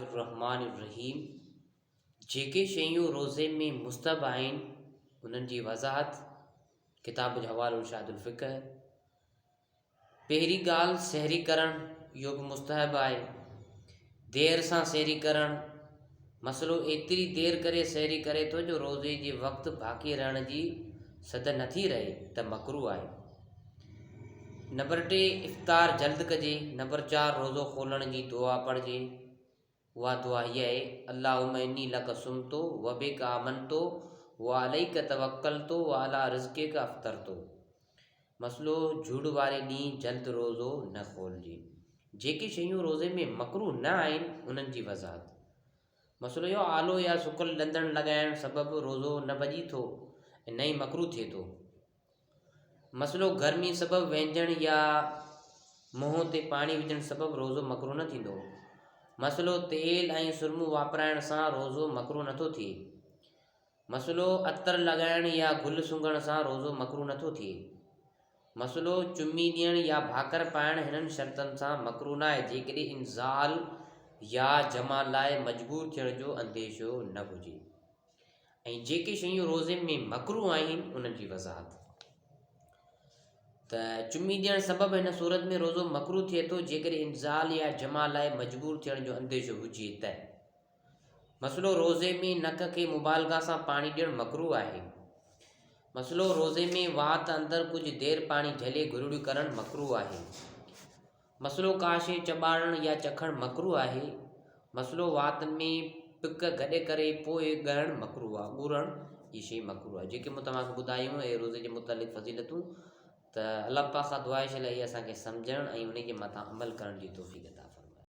الرحمٰن الرحيم جيڪي شيون روزي ۾ مستحب آهن انهن جي وضاحت، ڪتاب جو حوالو ارشاد الفقه. پهرين ڳالهه سحري ڪرڻ اهو به مستحب آهي. دير سان سحري ڪرڻ، مسئلو ايتري دير ڪري سحري ڪري ٿو جو روزي جي وقت باقي رهڻ جي سڌ نٿي رهي ته مڪروه آهي. نمبر ٽي، افطار جلد ڪجي. نمبر چار، روزو کولڻ جي دعا پڙهجي. اها دعا هيء آهي، اللهم اني لڪ صمت وبک آمنت وعليک توڪلت وعلي رزقک افطرت. مسئلو، جهڙ واري ڏينهن جلد روزو نه کولجي. جيڪي شيون روزي ۾ مڪروه نه آهن، انهن جي وضاحت. مسئلو اهو آلو يا سڪل ڏندڻ لڳائڻ سبب روزو نه ڀڄي ٿو ۽ نه ئي مڪروه ٿئي ٿو. مسئلو گرمي سبب وهنجڻ يا منهن تي پاڻي وجهڻ سبب روزو مڪروه نه ٿيندو. مسئلو تيل ۽ سرمو واپرائڻ سان روزو مڪروه نٿو ٿئي. مسئلو عطر لڳائڻ يا گل سونگهڻ سان روزو مڪروه نٿو ٿئي. مسئلو چمي ڏيڻ يا ڀاڪر پائڻ هنن شرطن سان مڪروه ناهي جيڪڏهن انزال يا جماع لاء مجبور ٿيڻ جو انديشو نه هجي. ۽ جيڪي شيون روزي ۾ مڪروه آهن انهن جي وضاحت ته چمي ڏيڻ سبب هن صورت ۾ روزو مڪروه ٿئي ٿو جيڪڏهن انزال يا جماع لاء مجبور ٿيڻ جو انديشو هجي ته مسئلو روزي ۾ نڪ کي مبالغه سان پاڻي ڏيڻ مڪروه آهي مسئلو روزي ۾ وات اندر ڪجهه دير پاڻي جهلي گرڙيون ڪرڻ مڪروه آهي مسئلو ڪا شيء چٻاڙڻ يا چکڻ مڪروه آهي. مسئلو وات ۾ پڪ گڏ ڪري پوء ڳهڻ مڪروه آهي. ڳرڻ جي شيء مڪروه آهي. جيڪي مون توهان کي ٻڌايون اهي روزي جي متعلق فضيلتون ته الله پاڪ کان دعا آهي شل اهي اسان کي سمجهڻ ۽ انهي جي مٿان عمل ڪرڻ جي توفيق عطا فرمائي.